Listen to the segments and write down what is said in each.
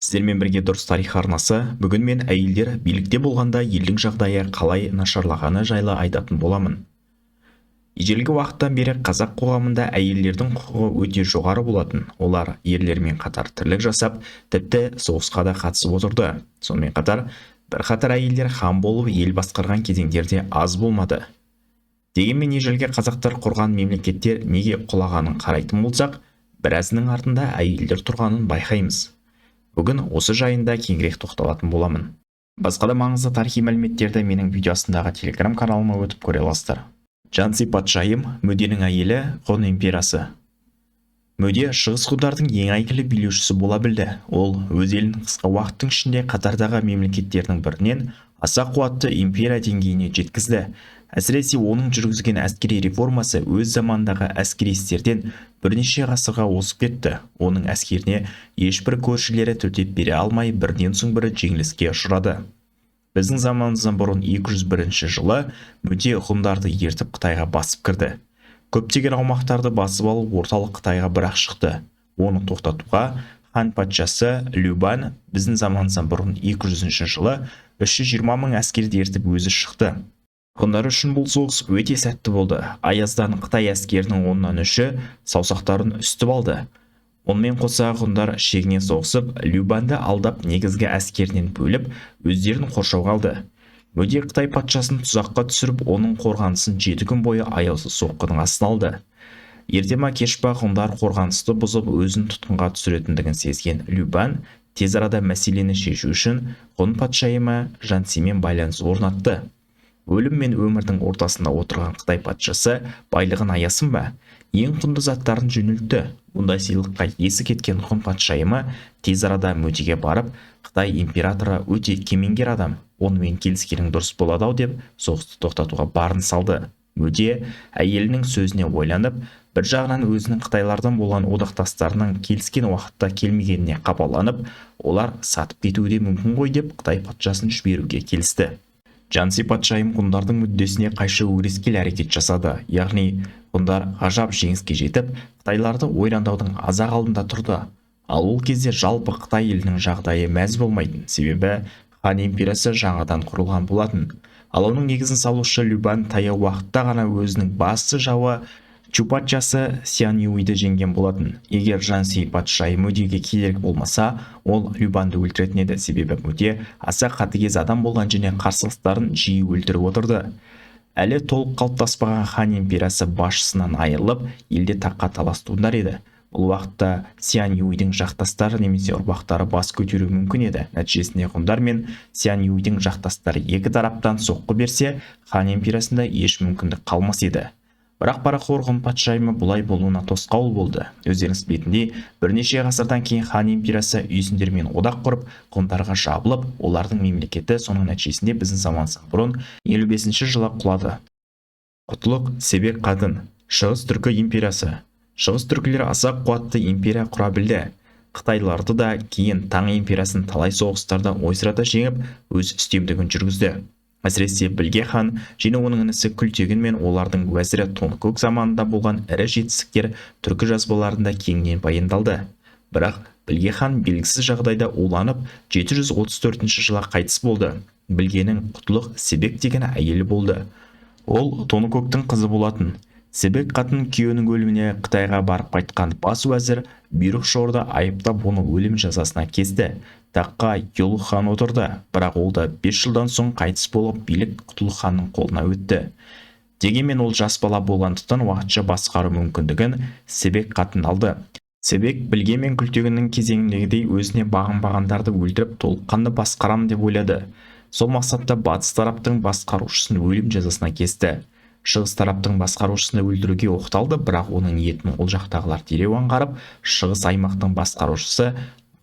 Сіздермен бірге Дұрыс тарих арнасы. Бүгін мен әйелдер билікте болғанда елдің жағдайы қалай нашарлағаны жайлы айтатын боламын. Ежелгі уақыттан бері қазақ қоғамында әйелдердің құқығы өте жоғары болатын. Олар ерлермен қатар тірлік жасап, тіпті соғысқа да қатысып отырды. Сонымен қатар бірқатар әйелдер хан болып ел басқарған кезеңдер де аз болмады. Дегенмен ежелгі қазақтар құрған мемлекеттер неге құлағанын қарайтын болсақ, біразының артында әйелдер тұрғанын байқаймыз. Бүгін осы жайында кеңірек тоқталатын боламын. Басқа да маңызды тарихи мәліметтерді менің видео астындағы телеграм каналыма өтіп көре аласыздар. Жанси патшайым, Мөденің әйелі, Ғұн империясы. Мөде шығыс ғұндардың ең әйгілі билеушісі бола білді. Ол өз елін қысқа уақыттың ішінде қатардағы мемлекеттердің бірінен аса қуатты империя деңгейіне жеткізді. Әсіресе оның жүргізген әскери реформасы өз заманындағы әскери істерден бірнеше ғасырға озып кетті. Оның әскеріне ешбір көршілері төтеп бере алмай, бірінен соң бірі жеңіліске ұшырады. Біздің заманымыздан бұрын 201 жылы Мөде ғұндарды ертіп Қытайға басып кірді. Көптеген аумақтарды басып алып, орталық Қытайға бірақ шықты. Оны тоқтатуға хан патшасы Любан біздің заманымыздан бұрын 200 жылы 320 мың әскерді ертіп өзі шықты. Ғұндар үшін бұл соғыс өте сәтті болды. Аяздан Қытай әскерінің оннан үші саусақтарын үсітіп алды. Онымен қоса ғұндар шегіне соғысып, Любанды алдап, негізгі әскерінен бөліп, өздерін қоршауға алды. Мөде Қытай патшасын тұзаққа түсіріп, оның қорғанысын 7 күн бойы аяусыз соққының астына алды. Ерте ма, кеш па ғұндар қорғанысты бұзып, өзін тұтқынға түсіретіндігін сезген Любан тез арада мәселені шешу үшін ғұн патшайымы Жансимен байланыс орнатты. Өлім мен өмірдің ортасында отырған Қытай патшасы байлығын аясын ба, ең құнды заттарын жөнелтті. Бұндай сыйлыққа есі кеткен ғұн патшайымы тез арада Мөдеге барып, «Қытай императоры өте кемеңгер адам, онымен келіскенің дұрыс болады ау», – деп соғысты тоқтатуға барын салды. Мөде әйелінің сөзіне ойланып, бір жағынан өзінің қытайлардан болған одақтастарының келіскен уақытта келмегеніне қапаланып, олар сатып кетуі де мүмкін ғой деп, Қытай патшасын жіберуге келісті. Жанси патшайым ғұндардың мүддесіне қайшы өрескел әрекет жасады. Яғни ғұндар ғажап жеңіске жетіп, қытайларды ойрандаудың аз-ақ алдында тұрды. Ал ол кезде жалпы Қытай елінің жағдайы мәз болмайтын, себебі Хан империясы жаңадан құрылған болатын. Ал оның негізін салушы Любан таяу уақытта ғана өзінің басты жауы Чу патшасы Сяньюйді жеңген болатын. Егер Жанси патшайым Мөдеге кедергі болмаса, ол Любанды өлтіретін еді, себебі Мөде аса қатыгез адам болған және қарсыластарын жиі өлтіріп отырды. Әлі толық қалыптаспаған Хан империясы басшысынан айырылып, елде таққа талас туындар еді. Бұл уақытта Сяньюйдің жақтастары немесе ұрпақтары бас көтеруі мүмкін еді. Нәтижесінде ғұндар мен Сяньюйдің жақтастары екі тараптан соққы берсе, Хан империясында еш мүмкіндік қалмас еді. Бірақ парақор ғұн патшайымы бұлай болуына тосқауыл болды. Өздеріңіз білетіндей, бірнеше ғасырдан кейін Хан империясы үйсіндермен одақ құрып, ғұндарға жабылып, олардың мемлекеті соның нәтижесінде біздің заманымыздан бұрын 55 жылы құлады. Құтлық Себек қатын, Шығыс түркі империясы. Шығыс түркілер аса қуатты империя құра білді. Қытайларды да, кейін Таң империясын талай соғыстарда ойсырата жеңіп, өз үстемдігін жүргізді. Әсіресе Білге хан және оның інісі Күлтегін мен олардың уәзірі Тоныкөк заманында болған ірі жетістіктер түркі жазбаларында кеңінен баяндалды. Бірақ Білге хан белгісіз жағдайда уланып, 734 жылы қайтыс болды. Білгенің Құтлық Себек деген әйелі болды. Ол Тоныкөктің қызы болатын. Себек қатын күйеуінің өліміне Қытайға барып қайтқан бас уәзір Бұйрық Шорды айыптап, оны өлім жазасына кесті. Таққа Юлық хан отырды, бірақ ол да 5 жылдан соң қайтыс болып, билік Құтлық ханның қолына өтті. Дегенмен ол жас бала болғандықтан, уақытша басқару мүмкіндігін Себек қатын алды. Себек Білге мен Күлтегіннің кезеңіндегідей өзіне бағынбағандарды өлтіріп, толыққанды басқарамын деп ойлады. Сол мақсатта батыс тараптың басқарушысын өлім жазасына кесті. Шығыс тараптың басқарушысын өлтіруге оқталды, бірақ оның ниетін ол жақтағылар дереу аңғарып, шығыс аймақтың басқарушысы: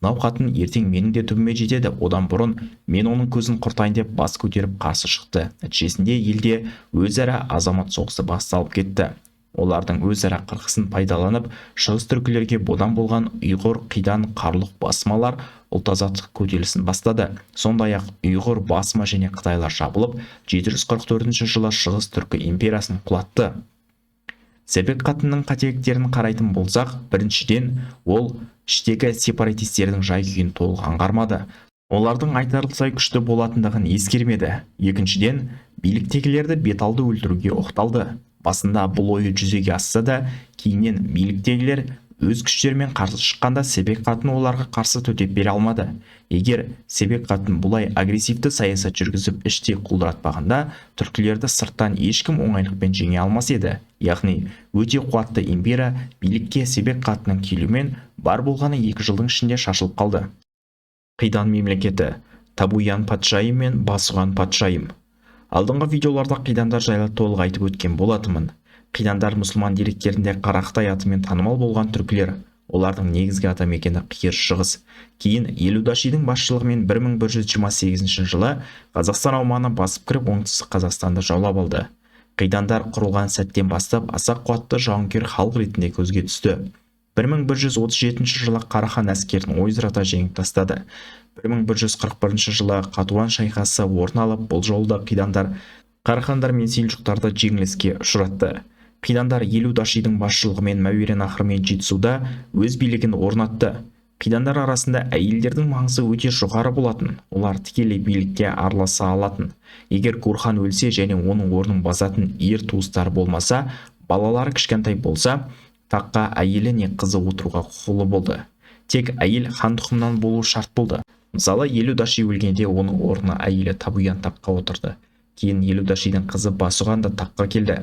«Мынау қатын ертең менің де түбіме жетеді, одан бұрын мен оның көзін құртайын», – деп бас көтеріп қарсы шықты. Нәтижесінде елде өзара азамат соғысы басталып кетті. Олардың өзара қырқысын пайдаланып, шығыс түркілерге бодан болған ұйғыр, қидан, қарлұқ, басмалар ұлт азаттық көтерілісін бастады. Сондай ақ ұйғыр, басма және қытайлар жабылып, 744 жылы Шығыс түркі империясын құлатты. Себек қатынның қателіктерін қарайтын болсақ, біріншіден, ол іштегі сепаратистердің жай-күйін толық аңғармады. Олардың айтарлықтай күшті болатындығын ескермеді. Екіншіден, биліктегілерді беталды өлтіруге оқталды. Басында бұл ойы жүзеге асса да, кейіннен биліктегілер өз күштерімен қарсы шыққанда Себек қатын оларға қарсы төтеп бере алмады. Егер Себек қатын бұлай агрессивті саясат жүргізіп іштей құлдыратпағанда, түркілерді сырттан ешкім оңайлықпен жеңе алмас еді. Яғни, өте қуатты империя билікке Себек қатынның келуімен бар болғаны 2 жылдың ішінде шашылып қалды. Қидан мемлекеті, Табуян патшайым мен Басұған патшайым. Алдыңғы видеоларда қидандар жайлы толық айтып өткен болатынмын. Қидандар мұсылман деректерінде Қарақытай атымен танымал болған түркілер. Олардың негізгі атамекені Қиыр Шығыс. Кейін Елудашидің басшылығымен 1128 жылы Қазақстан аумағына басып кіріп, оңтүстік Қазақстанды жаулап алды. Қидандар құрылған сәттен бастап аса қуатты жауынгер халық ретінде көзге түсті. 1137 жылы Қарахан әскерін ойзырата жеңіп тастады. 1141 жылы Қатуан шайқасы орын алып, бұл жолы да қидандар Қарахандар мен селжұқтарды жеңіліске ұшыратты. Қидандар Елудашидің басшылығымен Мәуереннахр мен Жетісуда өз билігін орнатты. Қидандар арасында әйелдердің маңызы өте жоғары болатын. Олар тікелей билікке араласа алатын. Егер Гурхан өлсе және оның орнын басатын ер туыстары болмаса, балалары кішкентай болса, таққа әйелі не қызы отыруға құқылы болды. Тек әйел хан тұқымынан болуы шарт болды. Мысалы, Елудаши өлгенде оның орнына әйелі Табуян таққа отырды. Кейін Елудашидің қызы Басұған да таққа келді.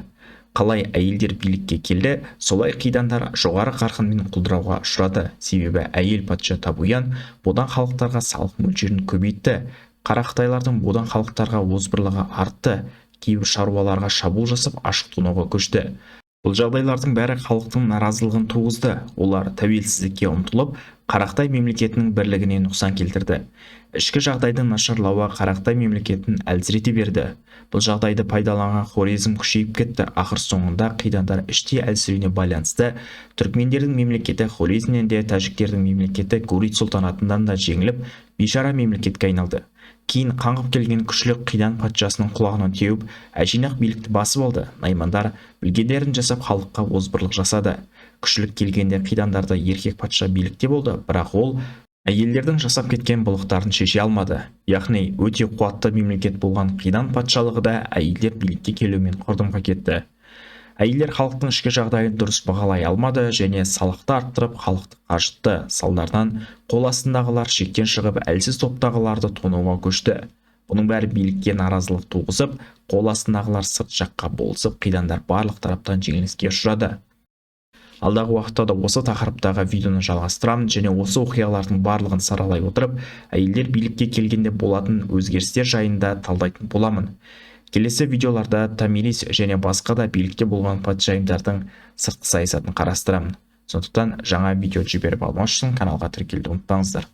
Қалай әйелдер билікке келді, солай қидандар жоғары қарқынмен құлдырауға ұшырады. Себебі әйел патша Табуян бодан халықтарға салық мөлшерін көбейтті. Қарақытайлардың бодан халықтарға озбырлығы артты. Кейбір шаруаларға шабуыл жасап, ашық тонауға көшті. Бұл жағдайлардың бәрі халықтың наразылығын туғызды. Олар тәуелсіздікке ұмтылып, Қарақытай мемлекетінің бірлігіне нұқсан келтірді. Ішкі жағдайдың нашарлауы Қарақытай мемлекетін әлсірете берді. Бұл жағдайды пайдаланған Хорезм күшейіп кетті. Ақыр соңында қидандар іштей әлсіреуіне байланысты түркмендердің мемлекеті Хорезмнен де, тәжіктердің мемлекеті Гурид сұлтанатынан да жеңіліп, бейшара мемлекетке айналды. Кейін қаңғып келген күшлі қидан патшасының құлағынан теуіп, әшейін-ақ билікті басып алды. Наймандар білгендерін жасап, халыққа озбырлық жасады. Күшілік келгенде қидандарда еркек патша билікте болды, бірақ ол әйелдердің жасап кеткен былықтарын шеше алмады. Яғни, өте қуатты мемлекет болған Қидан патшалығы да әйелдер билікке келуімен құрдымға кетті. Әйелдер халықтың ішкі жағдайын дұрыс бағалай алмады және салықты арттырып, халықты қажытты. Салдарынан қол астындағылар шектен шығып, әлсіз топтағыларды тонауға көшті. Бұның бәрі билікке наразылық туғызып, қол астындағылар сырт жаққа болысып, қидандар барлық тараптан жеңіліске ұшырады. Алдағы уақытта да осы тақырыптағы видеоны жалғастырамын және осы оқиғалардың барлығын саралай отырып, әйелдер билікке келгенде болатын өзгерістер жайында талдайтын боламын. Келесі видеоларда Томирис және басқа да билікте болған патшайымдардың сыртқы саясатын қарастырамын. Сондықтан жаңа видео жіберіп алмас үшін каналға тіркелуді ұмытпаңыздар.